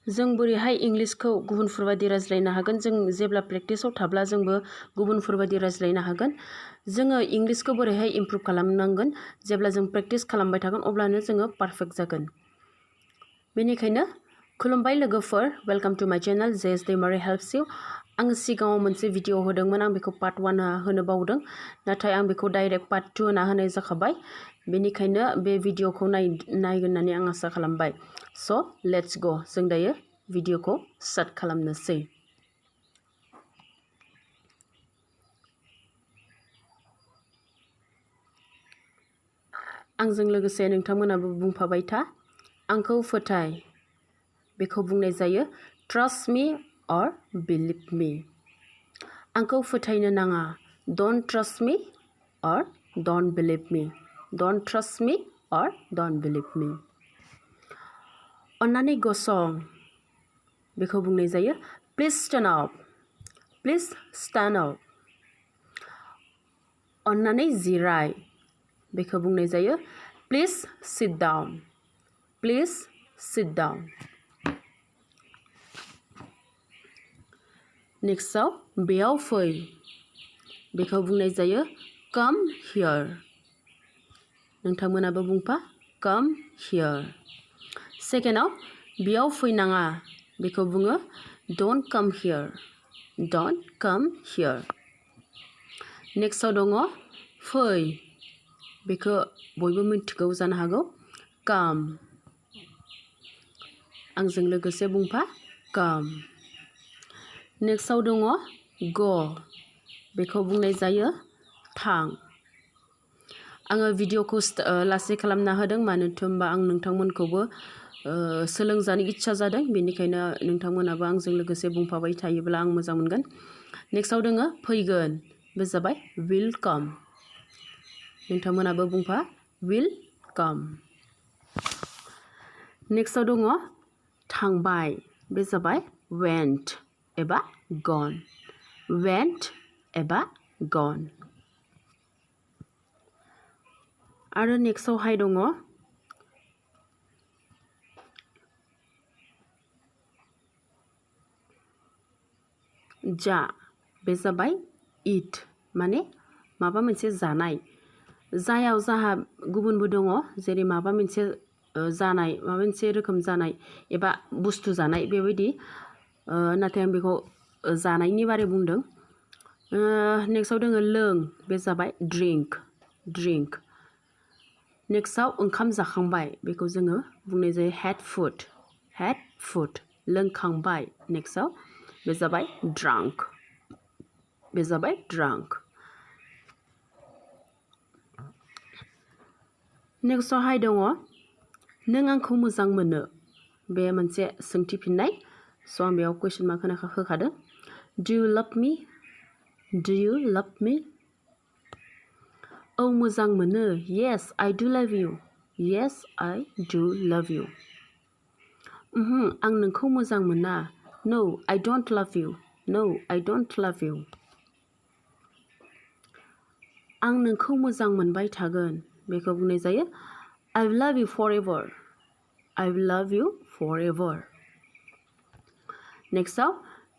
जों बोरैहाय इंलिशखौ गुबुनफोर बायदि रायज्लायनो हागोन जों जेब्ला प्रेक्टिसाव थाब्ला जोंबो गुबुनफोर बायदि रायज्लायनो हागोन जोङो इंलिशखौ बोरैहाय इमप्रुभ खालामनांगोन जेब्ला जों प्रेक्टिस खालामबाय थागोन अब्लानो जोङो पारफेक्ट जागोन बेनिखायनो खुलुमबाय लोगोफोर वेलकाम टू माय चैनल JS.Daimari helps you आं सिगाङाव मोनसे भिडिअ होदोंमोन आं बेखौ पार्ट 1 होनो बावदों नाथाय आं बेखौ डाइरेक्ट पार्ट 2 होनाय जाखाबाय बेनिखायनो बे भिडिअखौ नायगोन होननानै आं आसा खालामबाय स' लेट्स गो जों दायो भिडिअखौ स्टार्ट खालामनोसै आंजों लोगोसे नोंथांमोनाबो बुंफाबाय था आंखौ फोथाय बेखौ बुंनाय जायो trust me or believe me आंखौ फोथायनो नाङा don't trust me or don't believe me don't trust me or don't believe me अन्नानै गसं बेखौ बुंनाय जायो please stand up अन्नानै जिराय बेखौ बुंनाय जायो please sit down नेक्स्टआव बेयाव फै बेखौ बुंनाय जायो come here नोंथांमोनाबो बुंफा come here सेकेन्डआव बेयाव फैनाङा बेखौ बुङो don't come here नेक्स्टआव दङ फै बेखौ बयबो मिथिगौ जानो हागौ come आंजों लोगोसे बुंफा come नेक्स्टआव दङ go बेखौ बुंनाय जायो थां आङो भिडिअखौ लासै खालामना होदों मानोथो होनबा आं नोंथांमोनखौबो सोलोंजानो इच्छा जादों बेनिखायनो नोंथांमोनाबो आंजों लोगोसे बुंफाबाय थायोब्ला आं मोजां मोनगोन नेक्स्टआव दङ फैगोन बे जाबाय will come नोंथांमोनाबो बुंफा will come नेक्स्टआव दङ थांबाय बे जाबाय went एबा gone आरो नेक्स्टआवहाय दङ जा बे जाबाय eat माने माबा मोनसे जानाय जायाव जाहा गुबुनबो दङ जेरै माबा मोनसे जानाय माबा मोनसे रोखोम जानाय एबा बुस्थु जानाय बेबायदि नाथाय आं बेखौ जानायनि बारै बुंदों नेक्स्टआव दङ लों बे जाबाय drink नेक्स्टआव ओंखाम जाखांबाय बेखौ जोङो बुंनाय जायो had food लोंखांबाय नेक्स्टआव बे जाबाय drunk नेक्स्टआवहाय दङ नों आंखौ मोजां मोनो बे मोनसे सोंथि फिननाय स' आं बेयाव कुइसन mark होखादों do you love me औ मोजां मोनो yes I do love you आं नोंखौ मोजां मोना no I don't love you आं नोंखौ मोजां मोनबाय थागोन बेखौ बुंनाय जायो I will love you forever नेक्स्टआव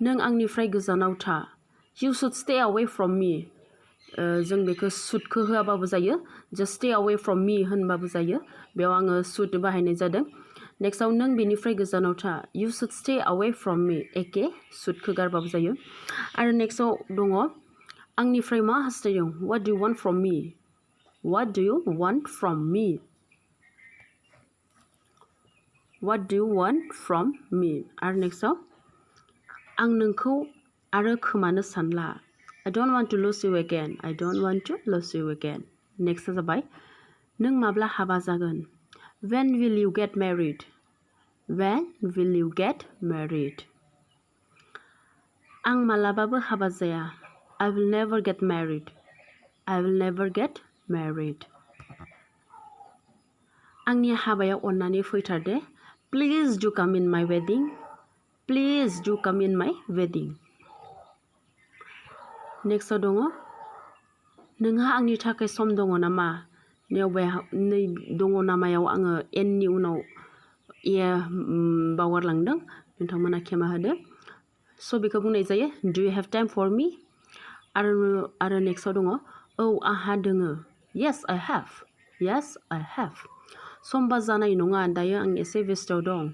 नों आंनिफ्राय गोजानाव था you should stay away from me जों बेखौ shouldखौ होआबाबो जायो just stay away from me होनबाबो जायो बेयाव आङो should बाहायनाय जादों नेक्स्टआव नों बेनिफ्राय गोजानाव था you should stay away from me एके shouldखौ गारबाबो जायो आरो नेक्स्टआव दङ आंनिफ्राय मा हास्थायदों what do you want from me आरो नेक्स्टआव आं नोंखौ आरो खोमानो सानला I don't want to lose you again नेक्स्टआ जाबाय नों माब्ला हाबा जागोन when will you get married आं मालाबाबो हाबा जाया I will never get married आंनि हाबायाव अन्नानै फैथार दे please do come in my wedding नेक्स्टआव दङ नोंहा आंनि थाखाय सम दङ नामा नै दङ नामायाव आङो एननि उनाव बावगारलांदों नोंथांमोना खेमा होदो स' बेखौ बुंनाय जायो do you have time for me आरो नेक्स्टआव दङ औ आहा दोङो yes I have समबा जानाय नङा दायो आं एसे बेस्टआव दं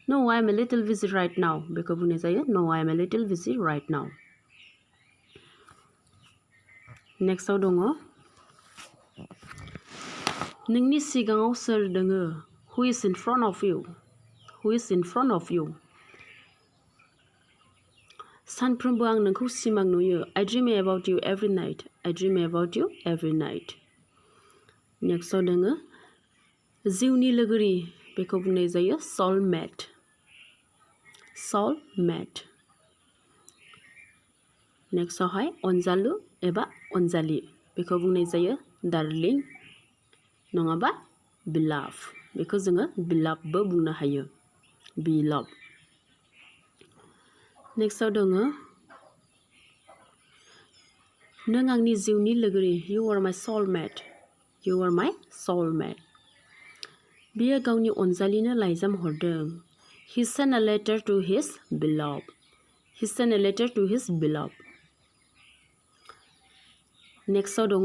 no I'm a little busy right now बेखौ बुंनाय जायो no I'm a little busy right now नेक्स्टआव दङ नोंनि सिगाङाव सोर दोङो who is in front of you सानफ्रोमबो आं नोंखौ सिमां नुयो I dream about you every night नेक्स्टआव दोङो जिउनि लोगोरि बेखौ बुंनाय जायो soulmate नेक्स्टआवहाय अनजालु एबा अनजालि बेखौ बुंनाय जायो darling नङाबा beloved बेखौ जोङो belovedबो बुंनो हायो beloved नेक्स्टआव दङ नों आंनि जिउनि लोगोरि you are my soulmate बियो गावनि अनजालिनो लाइजाम हरदों he sent a letter to his beloved नेक्स्टआव दङ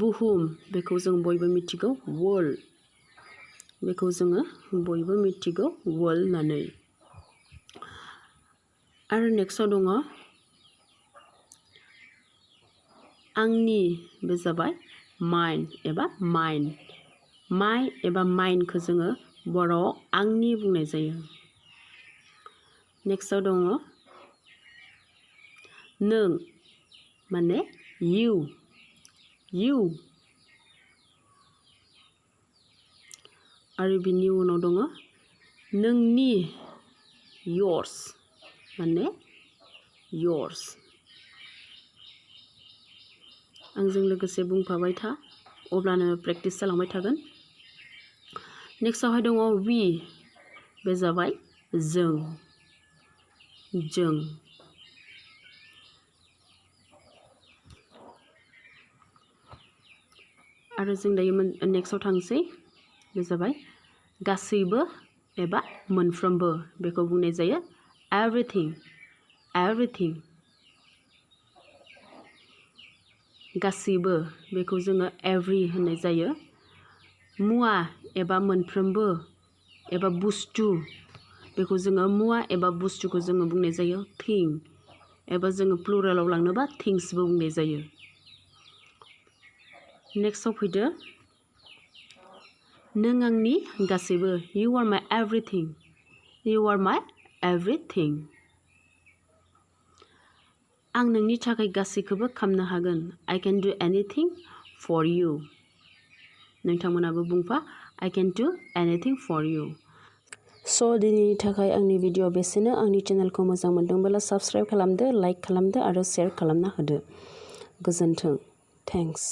बुहुम बेखौ जों बयबो मिथिगौ world बेखौ जोङो बयबो मिथिगौ world होननानै आरो नेक्स्टआव दङ आंनि बे जाबाय mine एबा mine my एबा mineखौ जोङो बर'आव आंनि बुंनाय जायो नेक्स्टआव दङ नों माने you आरो बिनि उनाव दङ नोंनि yours माने yours आंजों लोगोसे बुंफाबाय था अब्लानो प्रेक्टिस जालांबाय थागोन नेक्स्टआवहाय दङ we बे जाबाय जों आरो जों दायो नेक्स्टआव थांसै बे जाबाय गासैबो एबा मोनफ्रोमबो बेखौ बुंनाय जायो everything गासैबो बेखौ जोङो every होननाय जायो मुवा एबा मोनफ्रोमबो एबा बुस्थु बेखौ जोङो मुवा एबा बुस्थुखौ जोङो बुंनाय जायो thing एबा जोङो प्लुरेलाव लांनोबा thingsबो बुंनाय जायो नेक्स्टआव फैदो नों आंनि गासैबो you are my everything आं नोंनि थाखाय गासैखौबो खालामनो हागोन I can do anything for you नोंथांमोनाबो बुंफा I can do anything for you स' दिनैनि थाखाय आंनि भिडिअ बेसेनो आंनि चेनेलखौ मोजां मोनदोंब्ला साबस्क्राइब खालामदो लाइक खालामदो आरो शेयार खालामना होदो गोजोन्थों थेंक्स